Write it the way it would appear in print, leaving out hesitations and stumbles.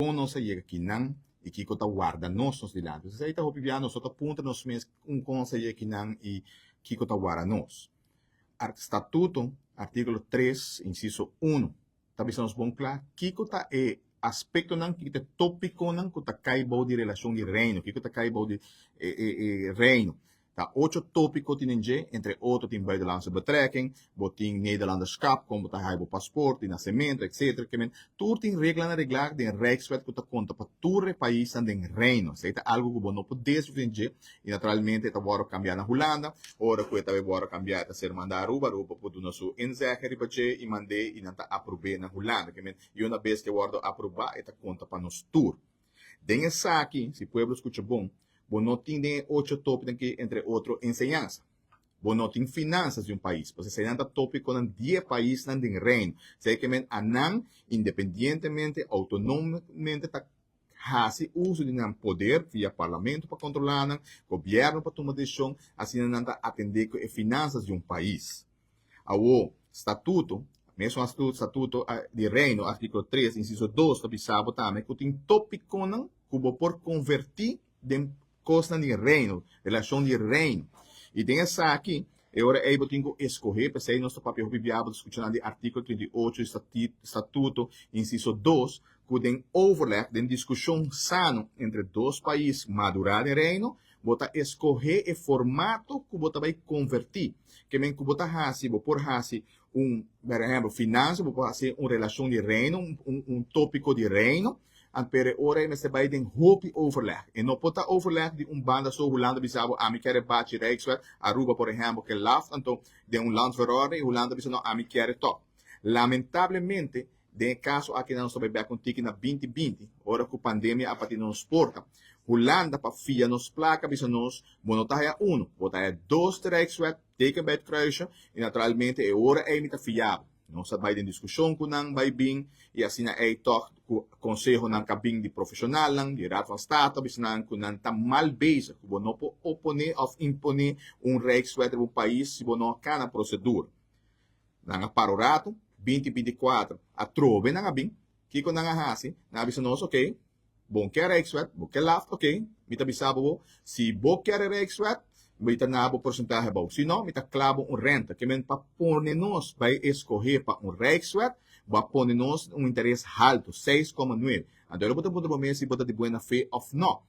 Kon nos a yega kinan i kiko ta warda nos nos dilanti? Esei ta hopi bia nos no ta puntra nos mes un kon nos a yega kinan i kiko ta warda nos. Statuto, artíkulo 3, insiso 1, ta bisa nos bon kla kiko ta e aspektonan, kiko ta e tópikonan ku ta kai bou di relashon di Reino, kiko ta kai bou di e Reino. Ta ocho tópiko tin den dje, entre otro tin buitenlandse betrekking, bo tin Nederlanderschap, kon bo ta haya bo pasport di nasementu, etcetera. Ke men tur tin reglanan reglá den Rijkswet ku ta konta pa tur e paisnan den Reino. Esei ta algu ku bo no por desvia den dje i naturalmente e ta wòrdu kambiá na Hulanda. Ora ku e ta bai wòrdu kambiá e ta ser mandá Aruba, Aruba por duna su inzege riba dje i mand'é i nan ta aprob'é na Hulanda. Ke men i una bes ku e wòrdu aprobá e ta konta pa nos tur. Den esaki, si pueblo skucha bon, bo no tin den e ocho tópiknan ki entre otro enseñansa. Bo no tin finansas di un pais, pasobra eseinan ta tópikonan di e paisnan den Reino. Esei ke men anan independientemente, outonomamente ta hasi uso di nan poder via parlamento pa kontrolá nan, gobièrnu pa tuma desishon, asina nan ta atendé ku e finansas di un pais. Awor, statuto, mesun statuto di Reino, artíkulo 3, insiso 2, ta bisa bo tambe ku tin tópikonan ku bo por konvertí den kosnan di Reino, relashon di Reino. I den esaki, e ora ei bo tin ku eskohé, p'esei nos ta papia hopi bia, bo ta skucha nan di artíkulo 38 di statuto, insiso 2, ku den overleg, den diskushon sano entre dos pais madurá den Reino, bo ta eskohé e formato ku bo ta bai konvertí. Ke men ku bo ta hasi, bo por hasi un, por ehèmpel, finansa, bo por hasi un relashon di Reino, un tópiko di Reino, anto pero e ora ei mester bai den hopi overleg. E no por ta overleg di un banda so, Hulanda bisa bo ami kier e bachi Rijkswet, Aruba por ehèmpel ke laft, anto den un landsverordening, Hulanda bisa no ami kier e tòg. Lamentablemente, Den e kaso aki nan nos ta bai bek un tiki na 2020, ora ku pandemia a bati na nos porta. Hulanda pa fia nos plaka bisa nos, bo no ta haya unu, bo ta haya dos Rijkswet, teken bij het kruisje, i naturalmente e ora ei mi ta fia bo. Nos a bai den diskushon ku nan bai bin i asina ei tòg ku konsehonan ka bin di profeshonalnan, di Raad van State a bisa nan ku nan ta mal bezig, ku bo no por oponé òf imponé un Rijkswet riba un pais si bo no a kana prosedura. Nan a para un ratu, 20 24, atrobe nan a bin. Kiko nan a hasi? Nan a bisa nos, "Oké, bo ke Rijkswet, bo ke LAFT, oké, mi ta bisa bo, si bo ke Rijkswet, mi ta na bo porsentahe abou. Si no, mi ta klaba un rente." Ke men pa pone nos bai eskohé pa un Rijkswet, bo a pone nos un interes haltu, 6,9. Anto bo ta puntra bo mes si bo ta di buena fe òf no.